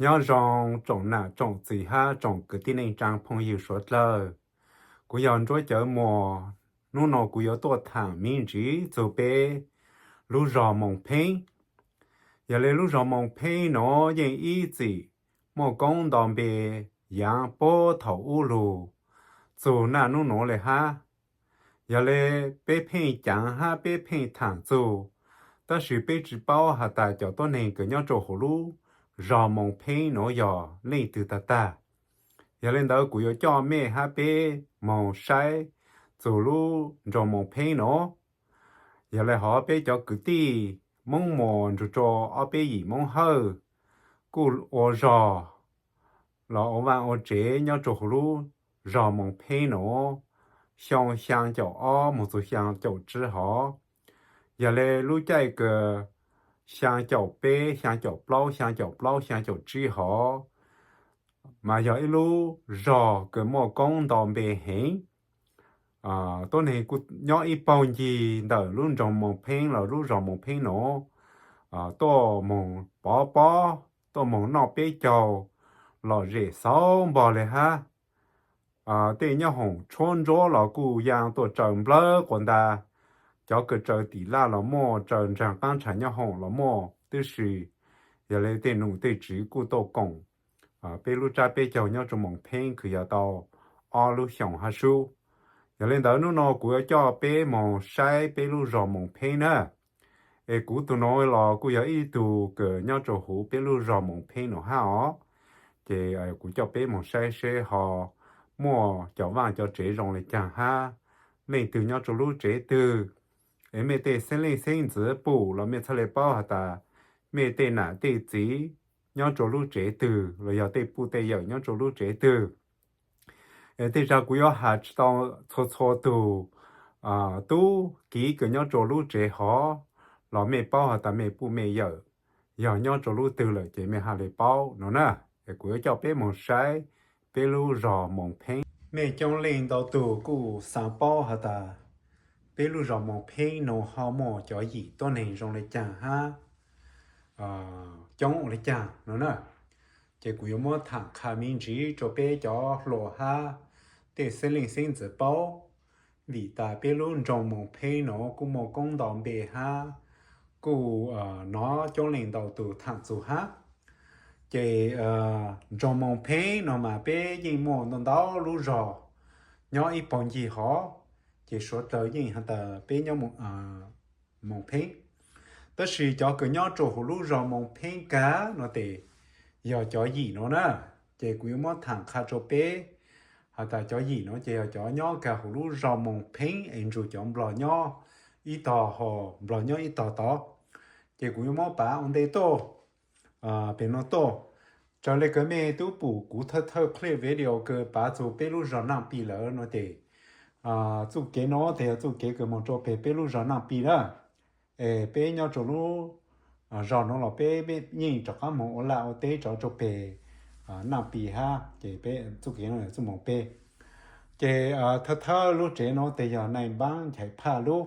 Nyob zoo tsoom nam tsoom txiv hab tsoom kwv tij neej tsaa phooj ywg suav dlawg. Kuv yog Ntsuab Cawv Muas, hnub no kuv yuav tuaj thaam me ntsis txug peb lub zog Moos Pheeb. Yog le lub zog Moos Pheeb nuav yeej ib txwm muaj koob nto npe yaav puag thaum ub lug txug naj nub nuav le hab. Yog le peb pheej caav hab peb pheej thaam txug, tab sis peb tsi paub has tas cov tuab neeg kws nyob rua huv lub zog Moos Pheeb nuav yog leej twg tag tag. Yog le ntawd kuv yuav coj mej hab peb moog saib txug lub nroog Moos Pheeb nuav. Yog le hov peb cov kwv tij Moob Muas nrug rua ob peb yim Moob Hawj kuj ua zog los ua vaaj ua tsev nyob rua huv lub zog Moos Pheeb nuav xyoo xyaa caum ob moog txug xyaa caum tsib hov. Yog le lub caij kws xyaa caum peb, xyaa caum plaub, xyaa caum plaub, xyaa caum tsib hov, mas yog ib lub zog kws muaj koob nto npe heev. Tuab neeg kuj nyob ib paug ncig ntawm lub nroog Moos Pheeb los lub zog Moos Pheeb nuav, tuaj moog pov pob, tuaj moog noj peb caug lom zem xauv npog le hab. Tej nyob hoom tshuab ntsuab los kuj yaa tuaj tsaws nplawg quas nta, cov kws tsaws tim laj los muaj, tsaws nraag qaab nrhav nyob hoom los muaj tib si. Yog le tej num tej tswv kuj tuaj koom peb lub tsab peb caug nyob rua Moos Pheeb kws yog tau ob lub xyoos hab sub. Yog le ntawd hnub no kuv yuav coj peb moog saib peb lub zog Moos Pheeb na. Es kuv tug nuav los kuj yog ib tug kws nyob rua huv peb lub zog Moos Pheeb nuav hab os. Ces kuv coj peb moog saib seb ho muaj cov vaaj cov tsev zoo le caag hab, leej twg nyob rua lub tsev twg. Es mej tej xeeb leej xeeb ntxwv pum los mej txhaj le paub has tas mej tej nam tej txiv nyob rua lub tsev twg los yog tej puj tej yawm nyob rua lub tsev twg. Es tej zag kuv yuav has tsi tau txhua txhua tug tub kiv kws nyob rua lub tsev hov, los mej paub has tas mej puj mej yawm yog nyob rua lub twg lawm ces mej haj le paub no na. Es kuv yuav coj peb moog saib peb lub zog Moos Pheeb. Mej coob leej ntau tug kuj xaav paub has tas peb lub zog Moos Pheeb nuav ho muaj cov yim tuab neeg zoo le caag hab coob ua le caag no na. Ces kuv yuav muab thaam qha me ntsis rua peb cov hluas hab tej xeeb leej xeeb ntxwv paub, vim tas peb lub nroog Moos Pheeb nuav kuj muaj koob nto npe hab kuj nov coob leej ntau tug thaam txug hab. Ces nroog Moos Pheeb no mas peb yeej muaj ntau ntau lub zog nyob ib paug ncig hov, ces suav dlawg yeej has tas peb nyob Moos Pheeb. Tab sis cov kws nyob rua huv lub zog Moos Pheeb kag no tes yog cov yim no na. Ces kuv yuav muab thaam qha rua peb has tas cov yim no ces yog cov nyob kag huv lub zog Moos Pheeb es nrug cov Nplog nyob ib tog ho, Nplog nyob ib tog tod. Ces kuv yuav muab pav ua ntej tuaj, pem no tuaj. Raws le kws mej tub pum kuv thawj thawj clip video kws pav txug peb lub zog Naaj Pij lawm no tes, txuj kev no tes yog txuj kev kws moog rua peg peb lub zog Naaj Pij na. Es peb nyob rua lub zog no los peb yeej rov qaab moog ua laj ua teb rov rua peg Naaj Pij hab, ces peb txuj kev no yog txuj moog peg. Ces thawj thawj lub tsev no tes yog Nais Npaab Nchaiv Phaj lub.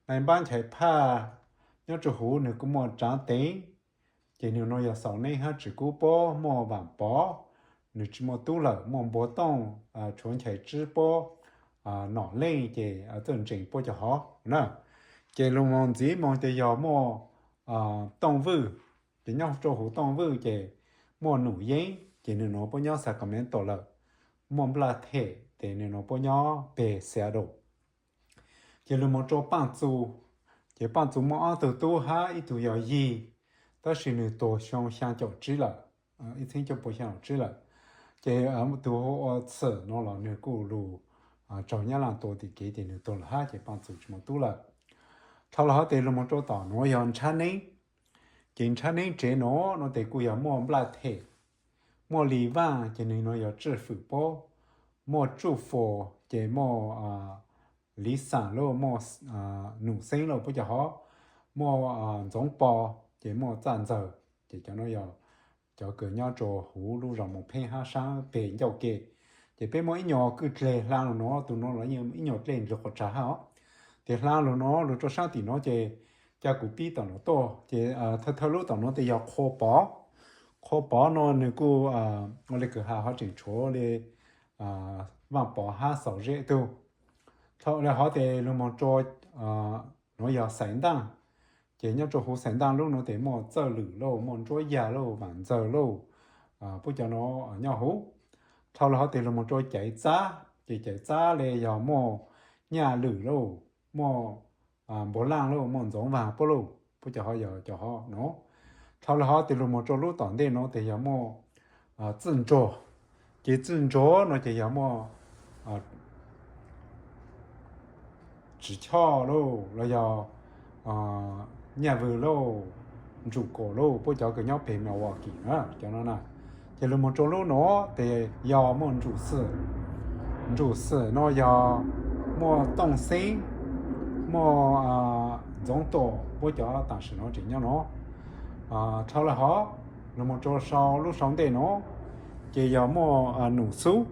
Nais Npaab Nchaiv Phaj nyob rua huv nwg kuj muaj Tsaav Teev, ces nwg no yog Xaus Neeb hab Tswv Kub Pob, muaj Vaam Pov, nwg tsi muaj tub lawm, muaj Npuag Tooj, tshuav Nchaiv Tswb Pob, Nom Leej ces txawj ntseeg puab cov hov na. Ces lug moog ntxiv moog ces yog muaj Tooj Vwj, ces nyob rua huv Tooj Vwj ces muaj Num Yeeb, ces nwg nuav puab nyob Sacramento lawm. Muaj Nplaj Them, ces nwg nuav puab nyob peg Seattle. Ces lug moog rua Paaj Txus, ces Paaj Txus muaj ob tug tub hab ib tug yog yig, tab sis nwg tuag xyoo xyaa caum tsib lawm, ib txheeb cuaj pua xyaa caum tsib lawm. Ces tug hu ua Txwm no los nwg kuj lug raug Nyab Laaj tua tim kev ces nwg tuag lawm hab, ces Paaj Txus tsi muaj tub lawm. Dhau los hov tes lug moog rua tom nuav yog Ntshav Neeb. Ces Ntshav Neeb tsev nuav no tes kuj yog muaj Nplaj Them, muaj Lis Vaaj, ces nwg nuav yog Tswj Fwm Pob, muaj Tsuj Fos, ces muaj Lis Xaam lawm, muaj Num Xeeb lawm puab cov hov, muaj Ntxoov Pov, ces muaj Txaj Ntxawg, ces cov nuav yog cov kws nyob rua huv lub zog Moos Pheeb hab saab peg ncauj ke. Ces peb muaj ib nyuas kwj dleg hlaa lug nuav, tug nuav los yeej ib nyuas dleg ndlug quas tsav hab os. Ces hlaa lug nuav lug rua saab tim nuav ces ca kuv pib tom nuav tuaj, ces thawj thawj lub tom nuav tes yog Qhua Pov. Qhua Pov no nws kuj ua li kwv ha ho tseem tshuav li Vaj Pov hab Xaus Zeb tug. Dhau li hov tes lug moog rua nuav yog Xaiv Ntaaj. Ces nyob rua huv Xaiv Ntaaj lub nuav tes muaj Txawj Lwm lauj, muaj Ntsuab Yag lauj, Vaam Ntxawg lauj, puab cov nuav nyob huv. Dhau li hov tes lug moog rua Caiv Txab, ces Caiv Txab le yog muaj Nyaj Lwm lauj, muaj Npuag Laaj lauj, muaj Ntxoov Vaag puab lauj, puab cov hov yog cov hov nuav. Dhau li hov tes lug moog rua lub tom ntej nuav tes yog muaj Txwj Ntsuag, ces Txwj Ntsuag no ces yog muaj Tsiv Choj lauj, los yog Nyaj Vwg lauj, Ntsum Kaum lauj, puab cov kws nyob peg Milwaukee na cov nuav na. Ces lug moog rua lub nuav tes yog muaj Ntsum Xwm, Ntsum Xwm no yog muaj Tooj Xeeb, muaj Ntxoov Tuam, puab cov tam sim nuav tseem nyob nuav. Dhau li hov lug moog rua sau lub sau ntej nuav ces yog muaj Num Xub.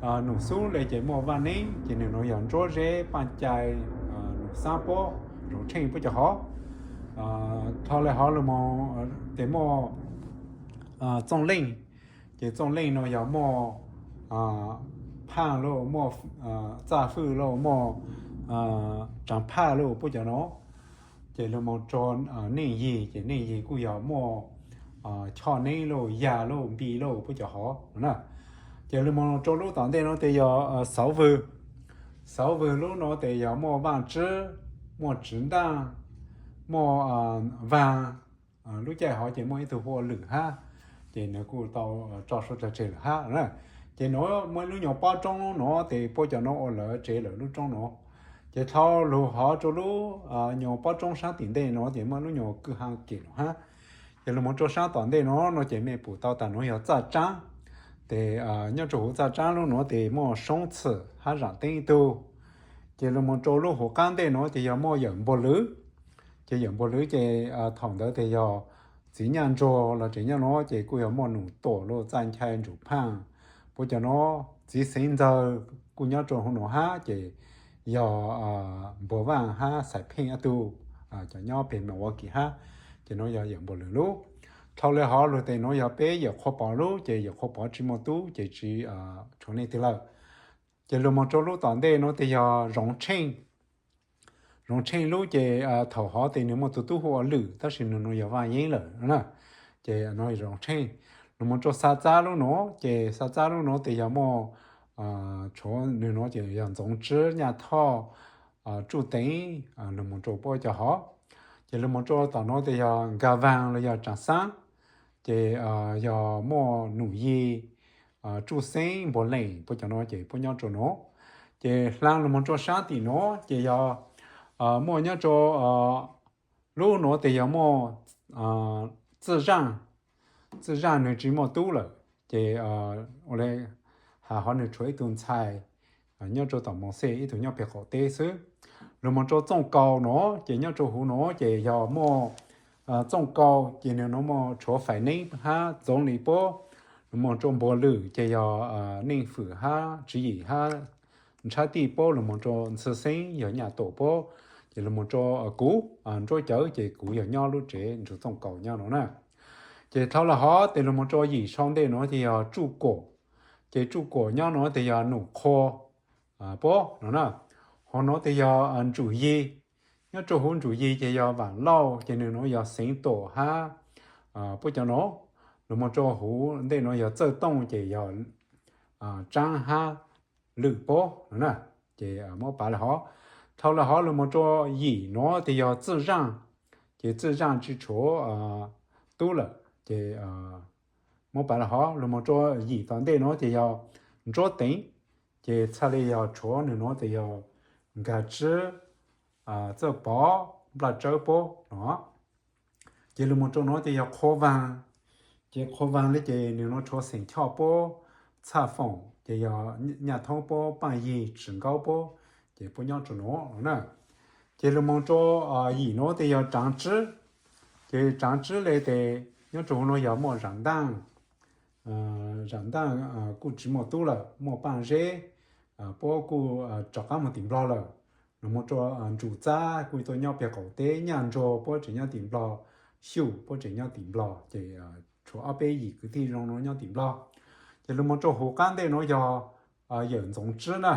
Num Xub le ces muaj Vaaj Neeb, ces nwg nuav yog Ntsuab Zeb, Paaj Cai, Num Xaab puab, Zoov Tsheej puab cov hov. Dhau li hov lug moog tes muaj Txooj Leej, ces Txooj Leej no yog muaj Phaaj lauj, muaj Txaj Fwj lauj, muaj Tsaav Phaj lauj, puab cov nuav. Ces lug moog rua Neej Yig, ces Neej Yig kuj yog muaj Choj Neeb lauj, Yag lauj, Npi lauj, puab cov hov na. Ces lug moog rua lub tom ntej nuav tes yog Xauv Vwg. Xauv Vwg lub nuav tes yog muaj Vaaj Tswb, muaj Tsiv Ntaaj, muaj Vaag. Lub caij hov ces muaj ib tug hu ua Lwm hab, ces nws kuj tau tso suav dlawg tseg lawm hab. Ces nuav muaj ib lub nyuas pob roob nuav tes puab cov nuav ua lawv tsev lawm lub roob nuav. Ces dhau lug hov rua lub nyuas pob roob saab tim ntej nuav ces muaj lub nyuas kwj ha kem nuav hab. Ces lug moog rua saab tom ntej nuav no ces mej pum tau tas nuav yog Txaj Tsaab. Ces nyob rua huv Txaj Tsaab lub nuav tes muaj Soob Txhwm hab Zaam Teeb ib tug. Ces lug moog rua lub huv qaab ntej nuav ces yog muaj Yawm Npuag Lwv. Ces Yawm Npuag Lwv ces thaum ntawd tes yog txiv Nyaj Ntsuag los tseem nyob nuav, ces kuj yog muaj Num Tuam lauj, Txaj Nchai, Ntsum Phaaj, puab cov nuav. Txiv Xeev Ntxawg kuj nyob rua huv nuav hab, ces yog Npuag Vaaj hab Xais Pheej ob tug, cov nyob peg Milwaukee hab. Ces nuav yog Yawm Npuag Lwv lub. Dhau li hov lug tes nuav yog peb Yawm Qhua Pov lub, ces Yawm Qhua Pov tsi muaj tub ces tsi tshuav leej twg lawm. Ces lug moog rua lub tom ntej nuav tes yog Zoov Tsheej. Zoov Tsheej lub ces thaum hov tes nws muaj tug tub hu ua Lwm tab sis nws nuav yog Vaaj Yeeb lawm na. Ces nuav Zoov Tsheej. Lug moog rua Xa Txab lub nuav, ces Xa Txab lub nuav tes yog muaj tshuav nws nuav ces yog Ntxoov Tswb, Nyaj Thoj, Tsuj Teev, lug moog rua puab cov hov. Ces lug moog rua tom nuav tes yog Nka Vaag los yog Tsaam Xaab, ces yog muaj Num Yig, Tsuj Xeeb, Npuag Leem, puab cov nuav ces puab nyob rua nuav. Ces hla lug moog rua saab tim nuav ces yog muaj nyob rua lub nuav tes yog muaj Txwj Zaaj. Txwj Zaaj nws tsi muaj tub lawm, ces ua le has hov nws tshuav ib tug ntxhais nyob rua tom Moos Xej, ib tug nyob peg qaum teb xwb. Lug moog rua Txooj Kaus nuav, ces nyob rua huv nuav ces yog muaj Txooj Kaus, ces nws nuav muaj tshuav Fais Neeb hab Txoov Lis puab. Lug moog rua Npuag Lwm ces yog Neej Fwm hab Tswv Yim hab Ntshab Tij puab. Lug moog rua Ntxhw Xeeb yog Nyaj Tuam puab. Ces lug moog rua kuv Ntsuab Cawv, ces kuv yog nyob lub tsev Ntsug Txooj Kaus nyob nuav na. Ces dhau lawm hov tes lug moog rua yim sau ntej nuav ces yog Tsuj Kuam. Ces Tsuj Kuam nyob nuav tes yog Num Qhua puab nuav na. Hov nuav tes yog Ntsum Yig. Nyob rua huv Ntsum Yig ces yog Vaam Lauj, ces nws nuav yog Xeev Tuam hab puab cov nuav. Lug moog rua huv ntej nuav yog Txawj Tooj, ces yog Tsaab hab Lwm puab nuav na. Ces muab pav le hov. Dhau le hov lug moog rua yim nuav tes yog Txwj Zaaj, ces Txwj Zaaj tsi tshuav tub lawm, ces muab pav le hov. Lug moog rua yim tom ntej nuav ces yog Ntsuab Teev, ces txhaj le yog tshuav nws nuav tes yog Nkag Tswb, Txawj Pov, Nplaj Tsawb puab nuav. Ces lug moog rua nuav ces yog Qhua Vaag, ces Qhua Vaag le ces nws nuav tshuav Xeem Choj puab, Txhaj Foom, ces yog Nyaj Thoob puab, Paaj Yig, Tsis Nkaub puab, ces puab nyob rua nuav na. Ces lug moog rua yim nuav tes yog Tsaav Tswb, ces Tsaav Tswb le tes nyob rua huv nuav yog muaj Zaam Ntaaj, Zaam Ntaaj kuj tsi muaj tub lawm, muaj Paaj Zeb puab kuj rov qaab moog tim Nplog lawm. Lug moog rua Ntsum Txab kuj tuaj nyob peg qaum teb, Nyaj Ntsuag puab tseem nyob tim Nplog, Xyuj puab tseem nyob tim Nplog, ces tshuav ob peb yim kwv tij zoo no nyob tim Nplog. Ces los mus rau hauv qab ntej no yog yawm Ntxoov Tswb na.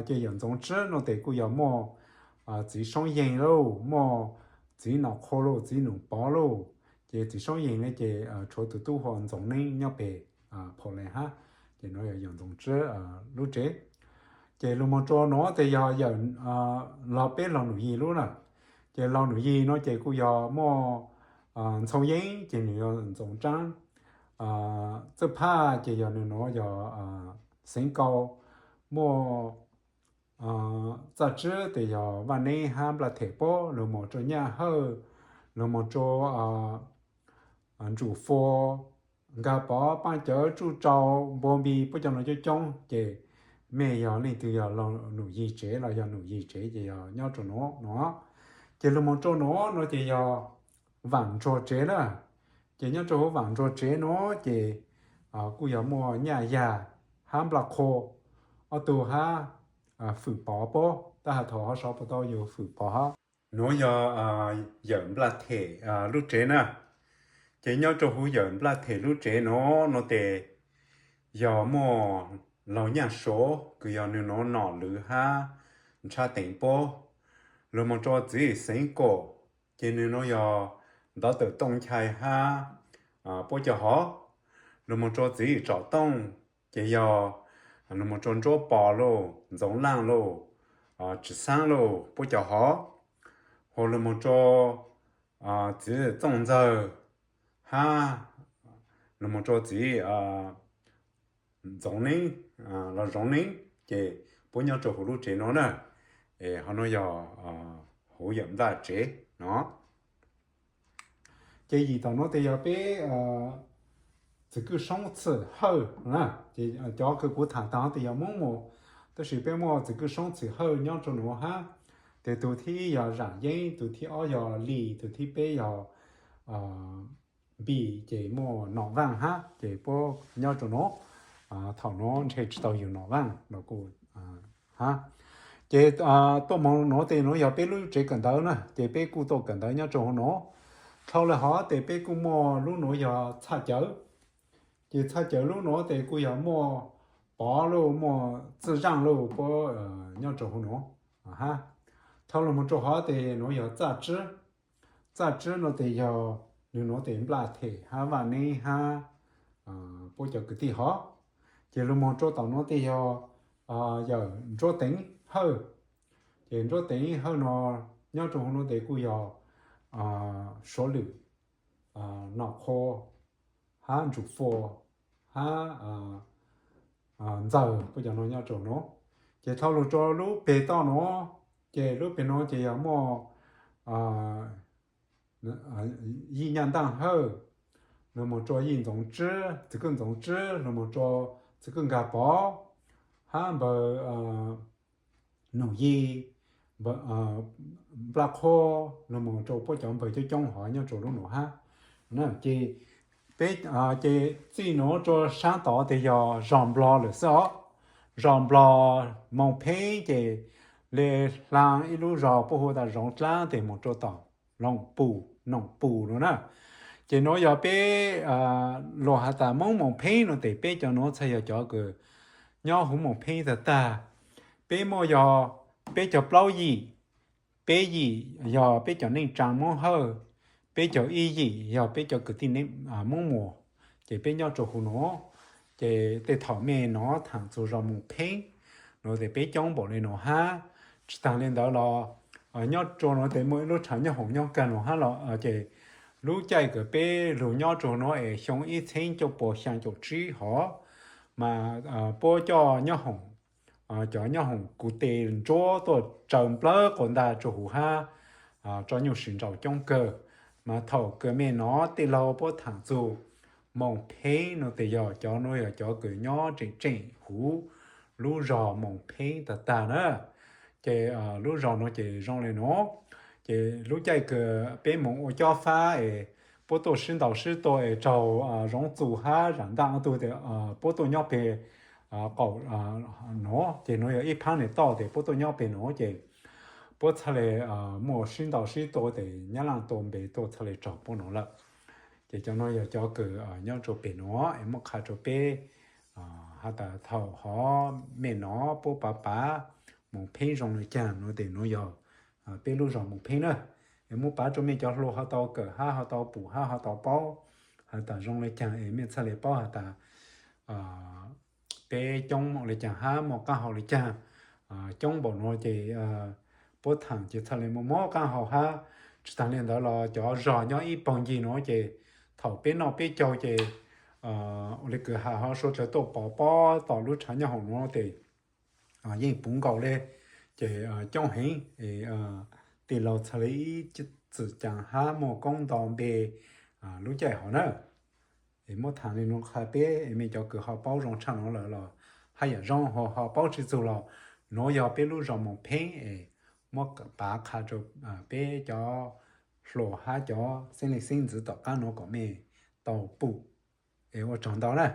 Ces yawm Ntxoov Tswb no ces kuj yog muaj txiv Soob Yeeg lauj, muaj txiv Nom Qhua lauj, txiv Num Pov lauj. Ces txiv Soob Yeeg ne ces tshuav tus tub hu ua Ntxoov Neeb nyob pem Phaum Lees hab. Ces no yog yawm Ntxoov Tswb lub tsev. Ces los mus rau no ces yog yawm, los peb laug Num Yig lub na. Ces laug Num Yig no ces kuj yog muaj Ntxhoo Yeeb ces nws yog Ntxoov Tsaab. Txawj Phaj ces yog nws no yog Xeev Kaus. Muaj Txaj Tswb ces yog Vaj Neeb hab Nplaj Them puab. Los mus rau Nyaj Hawj, los mus rau Ntsum Fua, Nkag Pov, Paaj Cawv, Tsuj Tsau, Npua Npis, puab cov no coob coob ces mej yog leej twg yog laug Num Yig tsev los yog Num Yig tsev ces yog nyob rau no no. Ces los mus rau no no ces yog Vaam Ntsuag tsev na. Ces nyob rau hauv Vaam Ntsuag tsev no ces kuj yog muaj Nyaj Yag hab Nplaj Qhua ob tug hab Fwm Pov puab, tab has thaum hov sav puas tau yog Fwm Pov hab. Nuav yog yawm Nplaj Them lub tsev na. Ces nyob rau hauv yawm Nplaj Them lub tsev no no ces yog muaj laug Nyaj Suav kws yog nws nuav Nom Lwm hab Ntshab Teev puab. Los mus rau txiv Xeev Kaum, ces nws nuav yog Ntov Tawm Tooj Nchai hab puab cov hov. Los mus rau txiv Tsom Tooj, ces yog los mus rau Ntsuab Pos lauj, Ntxoov Laaj lauj, Tswv Xaab lauj, puab cov hov. Ho los mus rau txiv Txooj Ntxawg hab los mus rau txiv Ntxoov Neeb los Zoov Neeb, ces puab nyob rau hauv lub tsev no na. Es ho no yog hauv yawm Nplaj tsev no. Ces yim tom no ces yog peb txwm kwj soob txwm hawj na. Ces cov kws kuv tham taag no ces yog Moob Muas, tab sis peb muaj txwm kwj soob txwm hawj nyob rau nuav hab. Ces tug thib ib yog Zaam Yeeb, tug thib ob yog Lis, tug thib peb yog Npis, ces muaj Nom Vaaj hab, ces puab nyob rau nuav. Thaum nuav ntshe tsi tau yug Nom Vaaj los kuj hab. Ces tuaj moog nuav tes nuav yog peb lub tsev kawm ntawv na, ces peb kuj tuaj kawm ntawv nyob rau hauv nuav. Dhau lawm hov tes peb kuj muaj lub nuav yog Txhaj Cawv. Ces Txhaj Cawv lub nuav tes kuj yog muaj Pov lauj, muaj Txwj Zaaj lauj, puab nyob rau hauv nuav hab. Dhau los mus rau hov tes nuav yog Txaj Tswb. Txaj Tswb no tes yog nws nuav tes Nplaj Them hab Vaj Neeb hab puab cov kwv tij hov. Ces los mus rau tom nuav tes yog yawm Ntsuab Teev Hawj. Ces Ntsuab Teev Hawj no nyob rau hauv nuav tes kuj yog Suav Lwm, Nom Qhua hab Ntsum Fua hab Ntxawg, puab cov no nyob rau nuav. Ces dhau lug rau lub peg toj nuav, ces lub peg nuav ces yog muaj Yij Nyaj Ntaaj Hawj, los mus rau Yij Ntxoov Tswb, txwm kwj Ntxoov Tswb, los mus rau txwm kwj Nkag Pov hab npawg Num Yig, Nplaj Qhua, los mus rau puab cov npawg coob coob hov nyob rau lub nuav hab. Ces peb, ces txij nuav rua saab tod tes yog zog Nplog lawm xwb os. Zog Nplog Moos Pheeb ces le hlaa ib lub zog puab hu tas Zoov Dlaab tes mus rua tom Loom Pus, Noom Pus no na. Ces nuav yog peb luag has tas Moob Moos Pheeb no tes peb cov nuav txhaj yog cov kws nyob huv Moos Pheeb tag tag. Peb muaj yog peb caug plaub yim, peb yim yog peb cov neej tsaa Moob Hawj, peb caug ib yim yog peb cov kwv tij Moob Muas, ces peb nyob rua huv nuav. Ces tej thaum mej nov thaam txug zog Moos Pheeb no tes peb coob npaum le nuav hab. Tsi taag le ntawd los nyob rua nuav tes muaj ib lub tshav nyob hoom nyob kawg nuav hab los, ces lub caij kws peb lug nyob rua nuav es xyoo ib txheeb cuaj puas xyaa caum tsib hov, mas puab coj nyob hoom, cov nyob hoom kuv tes ntsuab tuaj tsaws nplawg quas ntag rua huv hab, tso nyuj sis ntsaus coob kawg. Mas thaum kws mej nov tej laug puab thaam txug Moos Pheeb no tes yog cov nuav yog cov kws nyob tseem tseem huv lub zog Moos Pheeb tag tag na. Ces lub zog nuav ces zoo le nuav, ces lub caij kws peb moog ua cob fab es puab tuaj sib ntaus sib tua es raug Zoov Txus hab Zam Ntaj ob tug tes puab tuaj nyob peg qaum nuav, ces nuav yog ib phaab nwg toj tes puab tuaj nyob peg nuav ces puab txhaj le muaj sib ntaus sib tua tes Nyab Laaj tua npe tuaj txhaj le raug puab nuav lawm. Ces cov no yog cov kws nyob rau pem nuav es muab qha rua peb has tas thaum hov mej nov puab pav pav moos pheeb zoo le caag nuav tes nuav yog peb lub zog moos pheeb na. Es muab pav rua mej cov hluas ho tau kawm hab ho tau pum hab ho tau paub has tas zoo le caag es mej txhaj le paub has tas peb coob le caag hab muaj qaab hau le caag. Coob npaum nuav ces puab thaam ces txhaj le muaj mob qaab hau hab. Tsi taag le ntawd los cov zog nyob ib paug ncig nuav ces thaum peb noj peb caug ces ua le kws has ho suav dlawg tuaj pov pob tom lub tshav nyob hauv nuav tes yeej puv nkaus le. Ces coob heev es tij laug txhaj le ib txwm caas hab muaj koob nto npe lub caij hov na. Es muab thaam le nuav qha peb es mej cov kws ho paub zoo tshaj nuav lawm los hab yam zoo ho ho paub tsi txug los nuav yog peb lub zog moos pheeb es muab pav qha rua peb cov hluas hab cov xeeb leej xeeb ntxwv tom qaab nuav kom mej tau pum. Es ua tsaug ntau na.